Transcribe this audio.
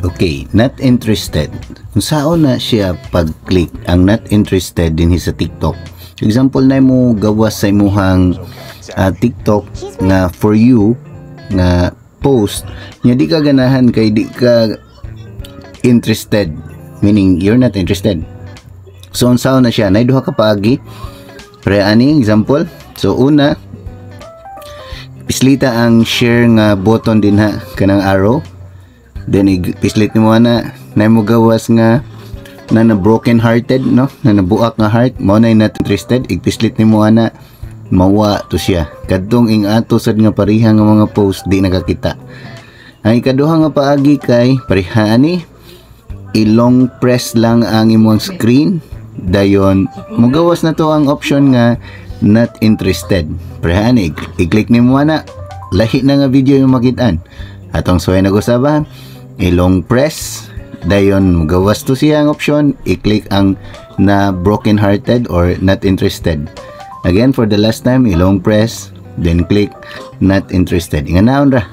Okay, not interested. Unsaon na siya pag-click ang not interested dinhi sa TikTok? Example na mo gawas sa imuhang TikTok nga for you nga post nya di ka ganahan kay di ka interested, meaning you're not interested. So unsaon na siya? Nay duha ka paagi pre ani example. So una, pislita ang share nga button dinha, kanang arrow, then pislit nimo ana na mo gawas nga na na broken hearted, no, na nabuak nga heart, mao na not interested. Igpislit nimo ana, mawa to siya kadtong ing ato sad nga pareha nga mga post di nakakita. Ang ikaduha nga paagi kay pareha ani, i-long press lang ang imong screen, dayon mugawas na to ang option nga not interested. Pareha ani, i-click nimo ana, lahi na nga video yung makitaan. Atong suway nag-usaba, i-long press, dayon mugawas to siya ang option, i-click ang na broken hearted or not interested. Again, for the last time, i-long press, then click not interested. Inganaon ra.